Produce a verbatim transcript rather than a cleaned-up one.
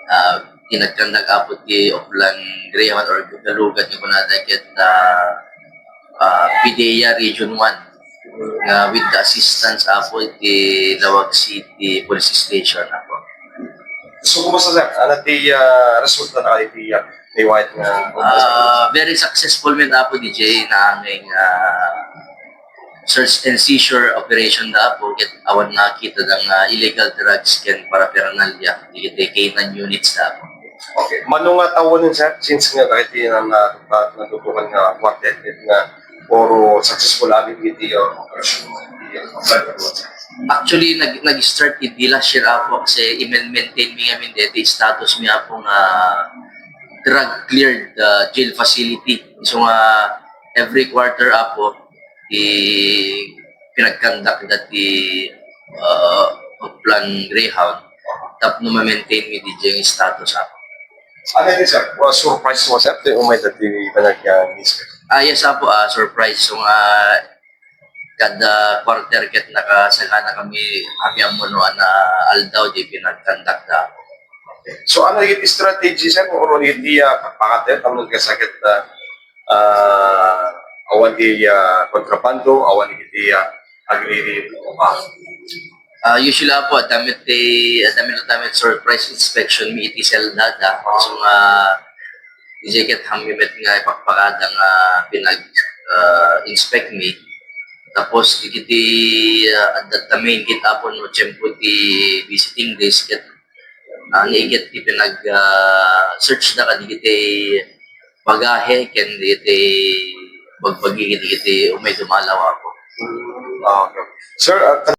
Ah, pinagkandak, Apo, ti Oplan Greyhound or Galugan nga kunada ket, ah, ah, PDEA Region one, nga with the assistance, Apo, ti Laoag City Police Station, Apo. So, kumusta, sir? Ano ti, ah, resulta na iti, ah, nawayaw nga Ah, very successful met, Apo D J, nga aming, ah, search and seizure operation da, Apo, ket awan nakita dang, ah, illegal drugs ken paraphernalia dagiti K nine units da, Apo. Okay. Mano nga tawonen, sir, since nga dagiti na, na, na, natutukan nga quartet, ket nga puro successful amin iti, uh, operation? Actually, nag-, nag-start idi last year, Apo, kasi i-maintain mi ngamin deti status mi, Apo, nga drug cleared, uh, jail facility. So nga every quarter, Apo, i-, pinagkandak dati, uh, Oplan Greyhound tapno ma-maintain mi diay status, Apo. Ano din, sir? Well, surprise mo, sir, ti umay dati panag-, uh, Ah, yes, Apo, ah, surprise. So nga kada quarter ket nakasagana kami, kami ammo no, ana aldaw di pinagkandak da. So, ano iti strategy, sir? Or iti, ah, pagpakat, eh, tapno kasakit, ah, ah, awan di, ah, kontrabando, awan iti, ah, agriri-, Ah, usually, Apo, adda met ti, adda met, adda met surprise inspection mi iti selda da. So nga, diay ket hammi met nga ipakpakada nga pinag, ah, inspect mi. Tapos, iti, ah, adda ta main gate, Apo, no tiempo ti visiting days, ket, ah, ni ket ti pinag, ah, search da kadagiti bagahe ken dagiti bagbagi kadagiti umay dumalaw, Apo. Okay. Sir, ah,